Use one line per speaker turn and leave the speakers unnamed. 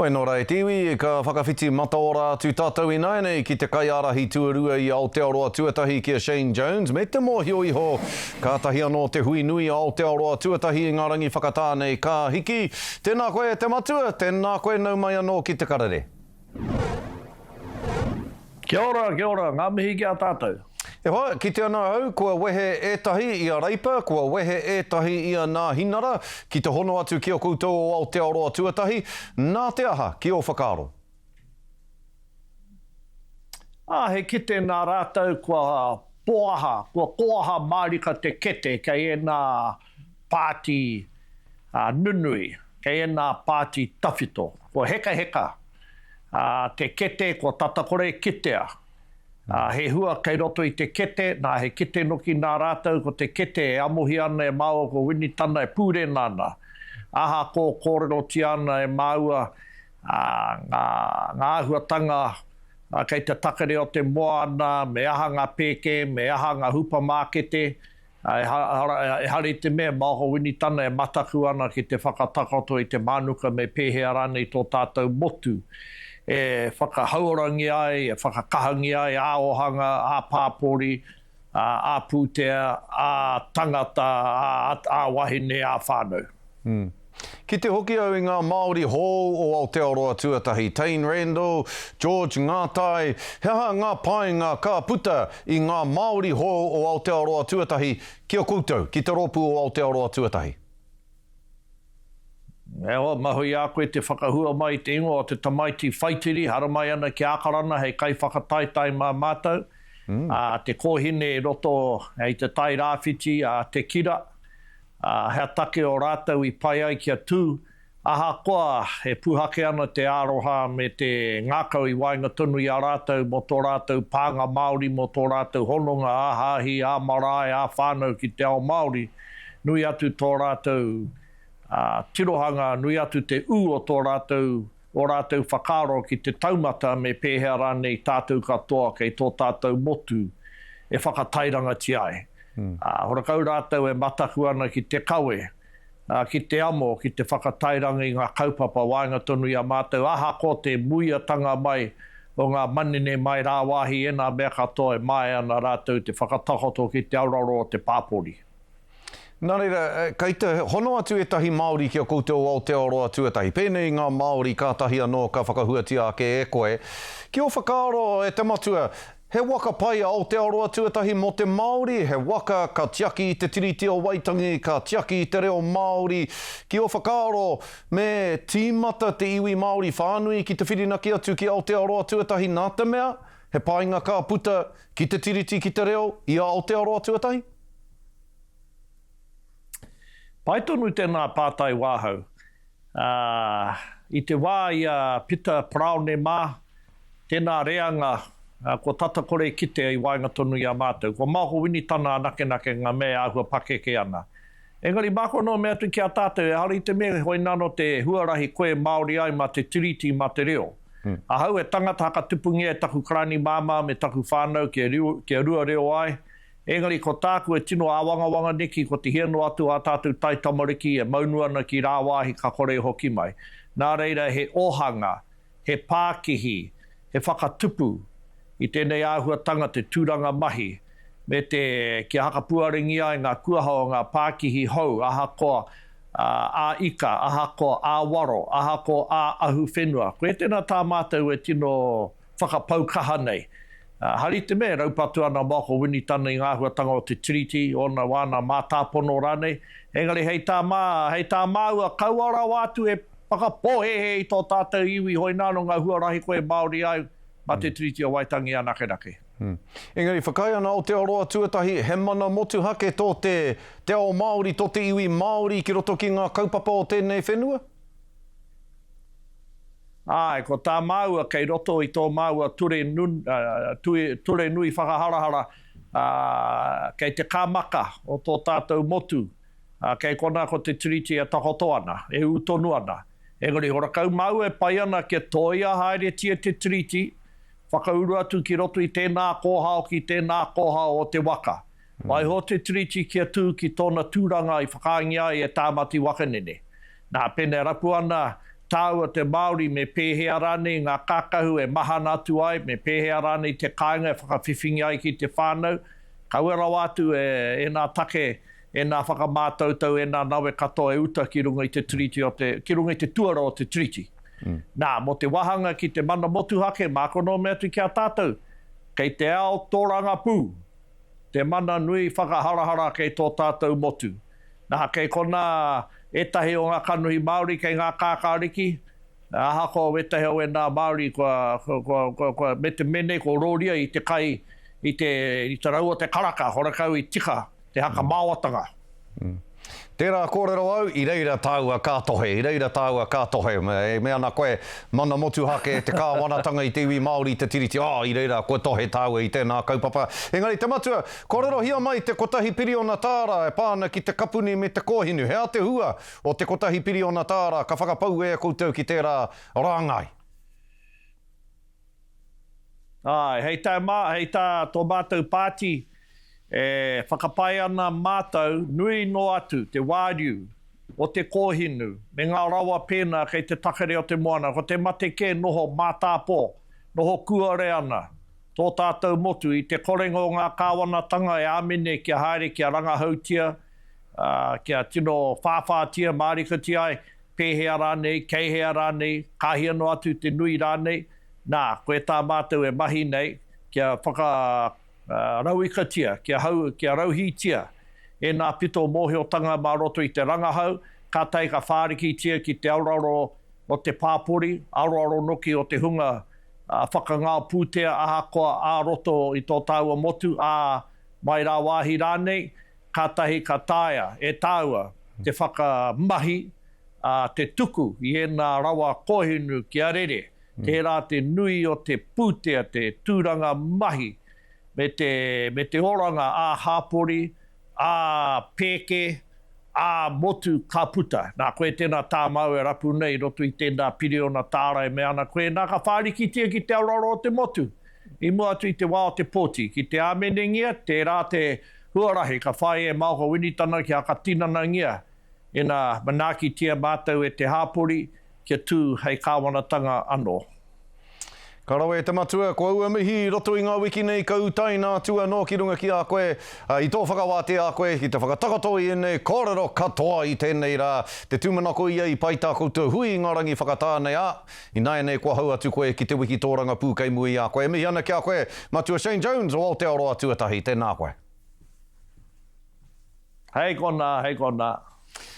Hoi nō rā e te iwi, ka whakawhiti mataora atu tātou ināianei ki te kaiārahi tuarua i Aotearoa Tuatahi ki a Shane Jones me te mōhio iho kātahi anō te hui nui a Aotearoa Tuatahi i ngā rangi whakatā nei ka hiki. Tēnā koe e te matua, tēnā koe nau mai anō ki te karere.
Kia ora, kia ora, ngā mihi ki a tātou.
E hoa, kite ana au, kua wehe ētahi i a Reipa, kua wehe ētahi i a Nāhinara, ki te hono atu ki a koutou o Aotearoa Tuatahi, nā te aha, ki ō whakaaro?
Ā, he kite nā rātou kua pōaha, kua kōaha mārika te kete kei ēnā pāti nunui, kei ēnā pāti tawhito. Kua hekaheka te kete, kua tata kore kitea. He hua kei roto i te kete, nā, he kete noki nā rātou, ko te kete e amohia ana e māua ko Winitana e pūrena ana. Ahako kōrerotia ana e māua ngā, ngā āhuatanga kei te takere o te moana, me aha ngā pēke, me aha ngā hupamākete, Ehara i te mea, mā ko Winitana e mataku ana ki te whakatakoto i te mānuka me pēhea rānei tō tātou motu e whakahauorangia ai, e whakakahangia ai ā-ōhanga, ā-pāpori, ā-pūtea, ā-tangata, ā-wahine, ā-whānau.
Kite hoki au i ngā Māori hou o Aotearoa tuatahi, Taine Randell, George Ngātai, he aha ngā painga ka puta i ngā Māori hou o Aotearoa tuatahi ki a koutou, ki te rōpū o Aotearoa tuatahi?
E hoa, mahu i a koe te whakahua mai i te ingoa o te tamaiti whaitiri, haramai ana ki Ākarana hei kaiwhakataetae mā mātou, ā, te kōhine i roto i te Tai Rāwhiti, ā, Te Kira, Ā, hea take o rātou i pai ai kia tū, ahakoa e puhake ana te aroha me te ngākau i waenga tonu i a rātou mō tō rātou pānga Māori, mō tō rātou hononga ā-hāhi, ā-marae, ā-whānau ki te ao Māori, nui atu tō rātou tirohanga, nui atu te ū o tō rātou, ō rātou whakaaro ki te taumata me pēhea rānei tātou katoa kei tō tātou motu e whakatairangatia ai. Ā, horakau rātou e mataku ana ki te kawe, ā, ki te amo, ki te whakatairanga i ngā kaupapa waenga tonu i a mātou, ahakoa te muiatanga mai o ngā manene mai rāwāhi ēnā mea katoa e māia ana rātou te whakatakoto ki te auraro o te pāpori.
Nā reira, kei te hono atu ētahi Māori ki a koutou o Aotearoa tuatahi, pēnei i ngā Māori kātahi anō ka whakahuatia ake e koe. Ki ō whakaaro, e te matua, he waka pai a Aotearoa tuatahi mō te Māori, he waka ka tiaki i te Tiriti o Waitangi, ka tiaki i te reo Māori. Ki ō whakaaro, me tīmata te iwi Māori whānui ki te whirinaki atu ki Aotearoa tuatahi nā te mea, he painga ka puta ki te Tiriti, ki te reo, i a Aotearoa tuatahi?
Pai tonu tēnā pātai wāhau. Ā, i te wā i a Pita Paraone mā, tēnā reanga kua tata kore kitea i waenga tonu i a mātou. Ko Maoko Winitana anakenake ngā mea e āhua pakeke ana. Engari māku anō mea atu ki a tātou, ehara i te mea hoinānō te huarahi koe Māori ai mā te Tiriti, mā te reo. Ahau e tangata hakatupungia e taku karani māmā me taku whānau kia rua reo ai, Engari ko tāku e tino āwangawanga neki ko te hia noa atu o ā tātou taitamariki e maunu ana ki rāwāhi ka kore e hoki mai. Nā reira he ōhanga, he pākihi, he whakatupu i tēnei āhuatanga te tūranga mahi me te kia hakapuarengia ai ngā kuaha o ngā pākihi hou ahakoa ā-ika, ahakoa ā-waro, ahakoa ā-ahuwhenua. Koia tēnā tā mātou e tino whakapau kaha nei. Hari te mea e raupatu ana Moko Winitana i ngā āhuatanga o te Tiriti, ōna wāna mātāpono rānei, engari hei tā mā, hei tā māua, kaua rawa atu e whakapōhēhē i tō tātou iwi hoināno ngā huarahi koe e Māori ai mā te Tiriti o Waitangi anakenake.
Engari whakaae ana Aotearoa tuatahi he mana motuhake tō te te ao Māori, tō te iwi Māori ki roto ki ngā kaupapa o tēnei whenua?
Āe, ko tā māua kei roto i tō māua ture, ture nui whakaharahara, ā, kei te kāmaka o tō tātou motu, ā, kei konā ko te Tiriti e takoto ana, e ū tonu ana. Engari horakau māua e pai ana kia tōia haeretia te Tiriti, whakauru atu ki roto i tēnā kōhao ki tēnā kōhao o te waka. Waiho te Tiriti kia tū ki tōna tūranga i whakaaengia ai e Tāmati Wakanene. Nā, pēnei rapu ana. Tāua te Māori me pēhea rānei ngā kākahu e mahana atu ai, me pēhea rānei te kāinga e whakawhiwhingi ai ki te whānau. Kaua rawa atu ēnā take, ēnā whakamātautau, ēnā nawe katoa e uta ki runga i te Tiriti o te, ki runga i te tuara o te Tiriti. Nā, mō te wāhanga ki te mana motuhake, māku anō mea atu ki a tātou, kei te ao tōrangapū te mana nui whakaharahara kei tō tātou motu. Nā, kei konā ētahi o ngā kanohi Māori kei ngā kākāriki, ahakoa wētahi o ēnā Māori kua, kua, kua, kua, me te mea nei ko rōria i te kai, i te, i te rau o te karaka, horekau i tika te hakamaoatanga.
Tērā kōrero au, i reira tāua ka tohe, i reira tāua ka tohe. E mea ana koe, mana motuhake te kāwanatanga i te iwi Māori i te Tiriti, oh, i reira kua tohe tāua i tēnā kaupapa. Engari te matua, Kōrerohia mai te kotahi piriona tāra e pā ana ki te kapuni me te kōhinu. He aha te hua o te kotahi piriona tāra ka whakapau e koutou ki tērā rāngai?
Āe, hei tā, hei tā tō mātou pāti, e whakapae ana mātou nui noa atu te wāriu o te kōhinu me ngā rawa pēnā kei te takere o te moana. Ko te mate kē noho mātāpō, noho kūare ana tō tātou motu i te korenga o ngā kāwanatanga e āmine kia haere kia rangahautia, ā, kia tino whāwhātia mārikatia ai, pēhea rānei, kei hea rānei, ka hia noa atu te nui rānei, nā, koe tā mātou e mahi nei, kia whakarauikatia, kia hau, kia rauhītia ēnā pito mōhiotanga mā roto i te rangahau, kātahi ka whārikitia ki te aroaro o te pāpori, aroaro noki o te hunga whakangao pūtea ahakoa ā-roto i tō tāua motu, ā, mai rāwāhi rānei, kātahi ka taea e tāua te whakamahi, ā, te tuku i ēnā rawa kōhinu kia rere. Tērā te nui o te pūtea, te tūranga mahi me te, me te oranga ā-hāpori, ā-pēke, ā-motu ka puta. Nā, koe tēnā tā māu e rapu nei i roto i tēnā piriona tāra e mea ana koe, nā ka whārikitia ki te aroaro o te motu i mua atu i te wā o te pōti. Ki te āmenengia, tērā te huarahi ka whāia e Maoka Winitana kia whakatinanangia ina manaakitia mātou e te hāpori kia tū hei kāwanatanga anō.
Ka rawe e te matua, ko aua mihi i roto i ngā wiki nei ka utaina atu anō ki runga ki a koe, i tō whakawātea a koe ki te whakatakoto i ēnei kōrero katoa i tēnei rā. Te tūmanako ia i pai tā koutou hui i ngā rangi whakatā nei, ā, ināianei kua hau atu koe ki te wiki tōrangapū kei mua i a koe. E mihi ana ki a koe, Matua Shane Jones o Aotearoa Tuatahi, tēnā koe.
Hei konā, hei konā.